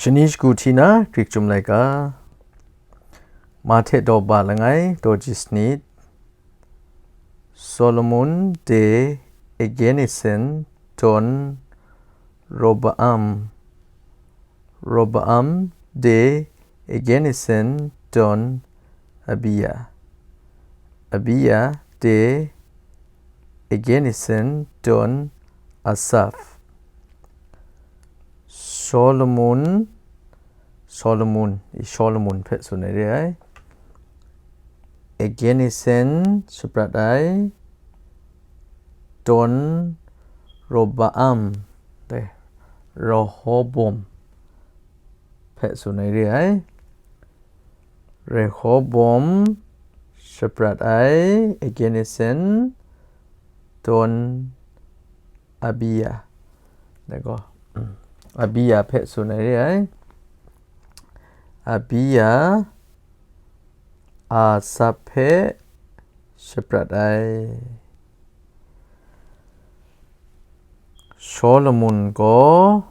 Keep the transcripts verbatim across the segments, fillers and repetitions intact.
Shani shagu hti na Greek chyum laika. Mahte daw ba langai daw ji sanit. Solomon de Egenisen ton Roboam. Roboam de Egenisen ton Abiya. Abiya de Egenisen ton Asaf. Solomon, Solomon, i Solomon hpe tsun ai re ai. Egenisen shaprat ai, ton Roboam, dai, Rehobom hpe tsun ai re ai. Rehobom shaprat ai, Egenisen ton Abiya. Dai gaw, Abiya hpe tsun ai re ai. Abiya Asap hpe shaprat ai. Solomon gaw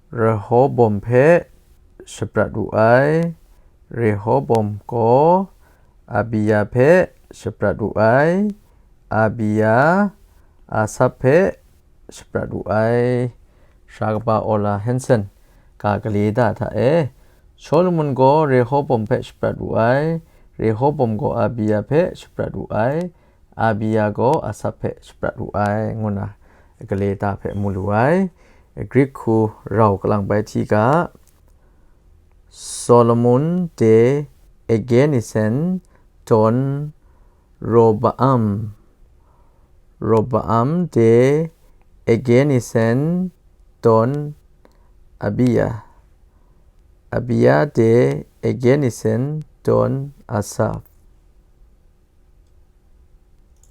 Rehobom hpe shaprat wu ai. Rehobom gaw Abiya hpe shaprat wu ai. Abiya Asap hpe shaprat wu ai. Sara kaba Ola Hanson ga gale da hta e, Solomon gaw Rehobom hpe shaprat wu ai, Rehobom gaw Abiya hpe shaprat wu ai, Abiya gaw Asap hpe shaprat wu ai, ngu na gale da hpe mu lu ai. Greek hku rau kalang bai hti ga, Solomon de Egenisen ton Roboam, Roboam de Egenisen ton Abiya, Abiya de Egenisen ton Asaf,